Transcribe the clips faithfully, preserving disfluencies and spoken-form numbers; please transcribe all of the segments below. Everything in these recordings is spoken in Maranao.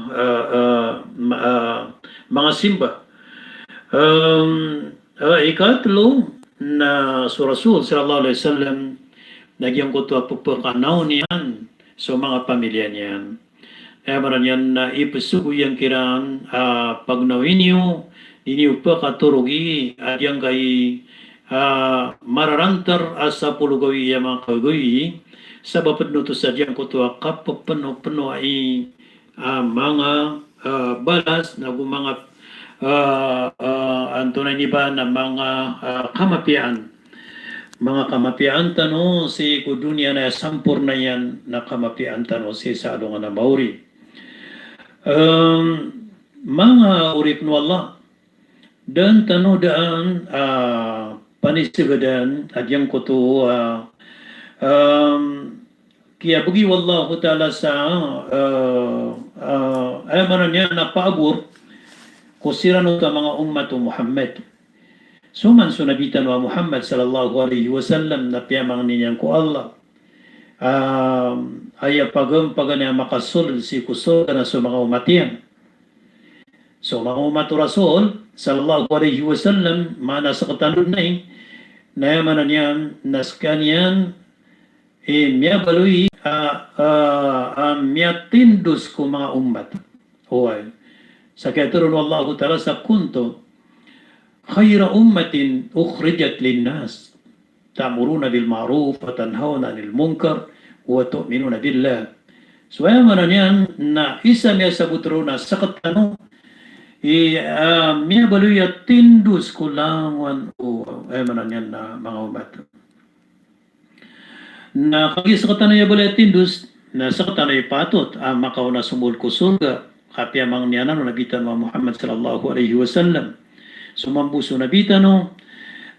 ah, ah, ma-, ah, manga simba. Em, ah, ikatlo na so Rasul sallallahu alaihi wasallam na giyangkoto a pepakanaw niyan so manga pamilya niyan. Aya maana niyan na ipesogo iyan kiran a pagnawi niyo, di niyo pakatorogi a giyangkai a mararantar a sapolo gawii a manga kagawii, sabap ped oto sa giyangkoto a kapepenopenoa i a manga, ah, balas, nago manga, ah, ah, antonaa ini ba na manga, ah, kamapiyaan. Manga kamapiyaan tano sii ko doniya na aya samporna iyan na kamapiyaan tano sii sa alongan a maori. Em, manga oripen o Allah, daan tano daan, ah, panisegadan a giyangkoto, ah, em, kiyabegi o Allahu Ta'ala sa, eh, eh, aya maana niyan na paabor ko siran oto a manga ummat o Muhammad. So man so Nabi tano a Muhammad sallallahu alaihi wasallam na piyamangni niyan ko Allah, ah, aya pagampaganay a makasold sii ko sorga na so manga ummat iyan. So manga ummat o Rasul sallallahu alaihi wasallam, maana sektano dn ai, na aya maana niyan na sekaniyan i miyabaloy a, a, a miyatindos ko manga ummat. Oway. Sa kiyatero o Allahu Ta'ala sa kuntum khaira ummatin ukhrijat linnas ta'muruna bil ma'ruf wa tanhauna 'anil munkar wa tu'minuna billah. So aya maana niyan na isa miyasabot roo na sektano i, ah, miyabaloy a tindos ko langowan o, aya maana niyan na manga ummat. Na kagiya sektano i abaloy a tindos, na sektano i patot a makaona somold ko sorga, ka piyamangni anan o Nabi tano a Muhammad sallallahu alaihi wasallam. So mambo so Nabi tano,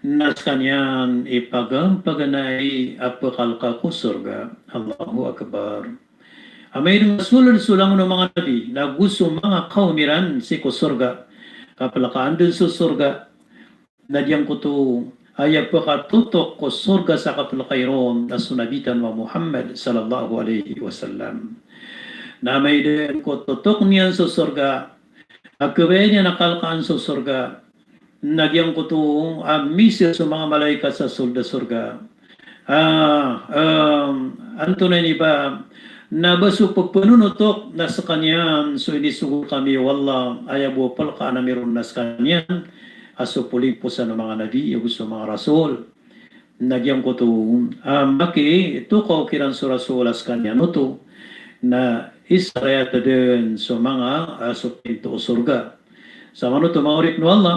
na sekaniyan i pagampaganay a pekalka ko sorga. Allahu Akbar. Amay dn a sold so langon o manga nabi, nago so manga kawm iran sii ko sorga, kapelkaan dn so sorga, na giyangkoto aya pekatotok ko sorga sa kapelkai ron na so Nabi tano a Muhammad sallallahu alaihi wasallam. Na amay dn ko totok niyan so sorga, a kebaya niyan a kalkaan so sorga, na giyangkoto a miser so manga malaikat sa sold a sorga. Ah, em, antonaa ini ba, na ba so pepenonotok na sekaniyan so inisogo kami o Allah, aya bo a pelkaan ami ron na sekaniyan a so polimposan o manga nabi, ago so manga rasul. Na giyangkoto a makitokaw kiran so rasul a sekaniyan oto, na isarayat dn so manga, ah, so pinto o sorga. Sa manoto manga oripen o Allah,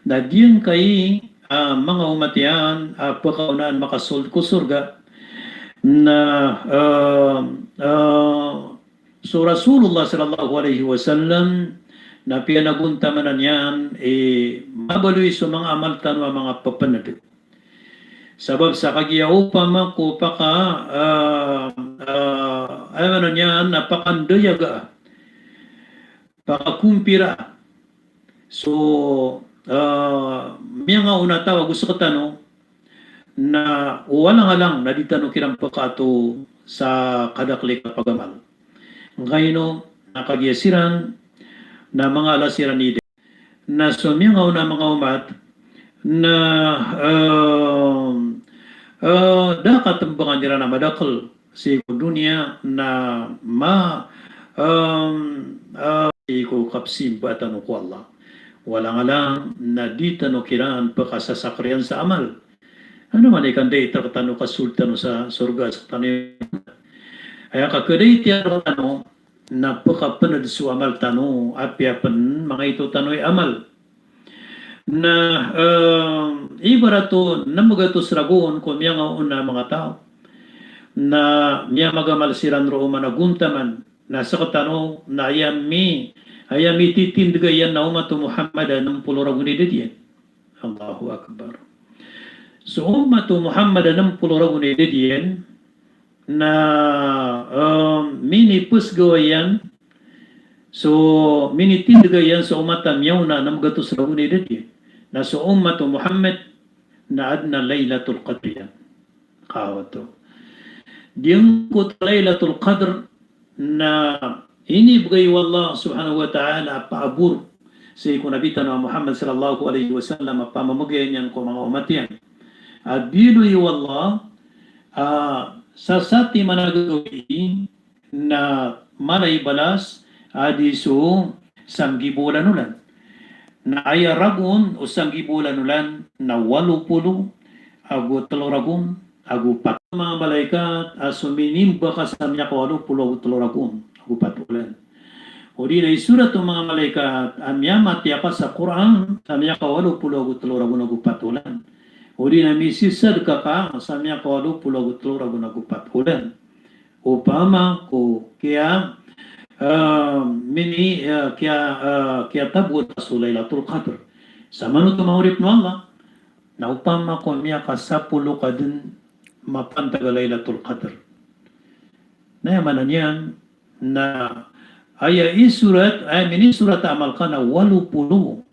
na giyangkai, ah, manga omat iyan, ah, pekaonaan makasold ko sorga. Na, ah, ah, so Rasulullah sallallahu alaihi wasallam, na piyanagontamanan iyan i mabaloy so manga amal tano a manga pepened. Sabap sa kagiya opama ko paka, ah, ah, aya maana niyan na pakandayaga, pakakompira. So, ah, miyangaona taw ago sektano, na o alangalang na di tano kiran pekaato sa kadakl i kapagamal. Ngkaino na kagiya siran na manga ala siran i di. Na so miyangaona a manga omat na, em, eh, da a katembangan iran a madakl sii ko doniya na ma, em, eh, sii ko kapsimba tano ko Allah. O alangalang na di tano kiran pekasasakriyan sa amal. Ano man i kandait rektano ka sold tano sa sorga sektano i, aya kakadait iyan rektano na pekapened so amal tano, apiya pen mangaito tano i amal. Na, eh, ibarat o nem gatos ragon ko miyangaona a manga taw. Na miyamagamal siran roo man a gontaman. Na sektano, na aya mi, aya mititindega iyan na omat o Muhammad a nem polo ragon i dad iyan. Allahu Akbar. So omat o Muhammad a nem polo ragon i dad iyan, na, em, minipesgawa iyan, so minitindega iyan so omat a miyaona a nem gatos ragon i dad iyan. Na so omat o Muhammad na aden a Lailatul Qadr iyan. Kawato. Giyangkoto a Lailatul Qadr na Inibgay o Allah subhanahu wa ta'ala a paabor sii ko Nabi tano a Muhammad sallallahu alaihi wasallam a pamamagaya niyan ko manga omat iyan. A biyaloy o Allah, ah, sa satiman a gagawii na mala i balas a di so sanggibo olan-olan. Na aya ragon o sanggibo olan-olan na walo polo ago telo ragon ago pat. Manga malaikat a so minimba ka sa miyakawalo polo ago telo ragon ago pat olan. O di na isorat o manga malaikat a miyamatiya ka sa Qur'an sa miyakawalo polo ago telo ragon ago pat olan. O di na misisadka ka sa miyakawalo polo ago telo ragon ago pat olan. Opama ko kiya, ah, mini, ah, kiya, ah, kiyataboan ka so Lailatul Qadr. Samanoto manga oripn o Allah, na opama ko miyakasapolo ka dn mapantag a Lailatul Qadr. Na aya maana niyan na aya isorat, aya minisorat a amal ka na walo polo,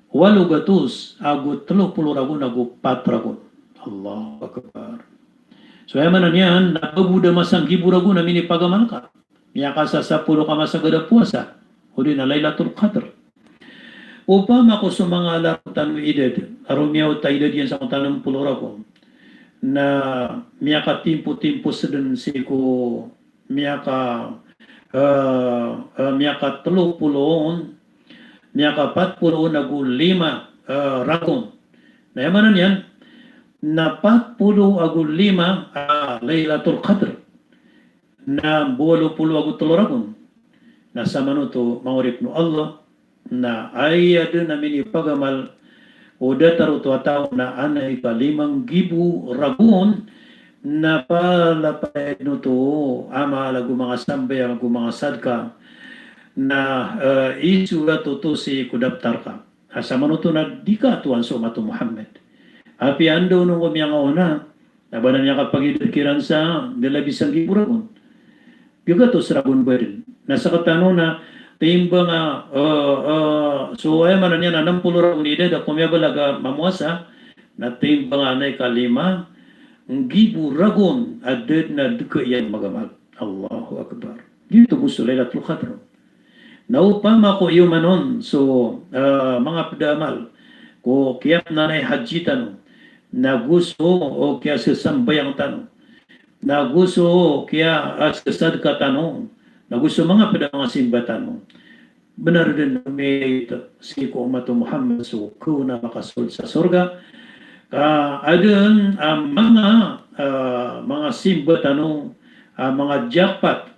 walo gatos ago telo polo ragon ago pat ragon. Allahu Akbar. So aya maana niyan na ba bo da masanggibo ragon a minipagamal ka. Miyakasasapolo ka masagad a powasa, o di na Lailatul Qadr. Opama ko so manga laro tano idad a romiyaot a idad iyan sangkoto a nem polo ragon na miyakatimpo-timpo sdn sii ko miyaka, eh, eh, miyakatelo polo on, miyakapat polo on ago lima, eh, ragon. Na aya maana niyan na pat polo ago lima a Lailatul Qadr na bo walo polo ago telo ragon. Na samanoto manga oripn o Allah, na aya dn a minipagamal o datar oto a taw na anay ka lima nggibo ragon na palapalaya dn oto a mala ago manga sambayang ago manga sadka na, eh, isorat oto sii ko daptar ka. A samanoto na di ka towan so omat o Muhammad. Apiya anda on ko miyangaona, na ba na miyakapagidad kiran sa ndalabi sanggibo ragon. Gagatos ragon ba dn. Na sktano na timbang a, eh, eh, so aya maana niyan na nem polo ragon idad a ko miyabalag a mamowasa, na timbang a anay ka lima nggibo ragon a da dn a dka iyan magamal. Allahu Akbar. Giyoto bo so Lailatul Qadr. Na opama ko iyoman on so, eh, manga pd a amal ko kiyapnanay hajji tano, na go so, o, kiyasasambayang tano, na go so kiya, ah, sasadka tano, na go so manga pd a manga simba tano. Bnar dn a miyait sii ko omat o Muhammad so kaona a makasold sa sorga. Ka adn a manga, ah, manga simba tano, ah, manga jackpot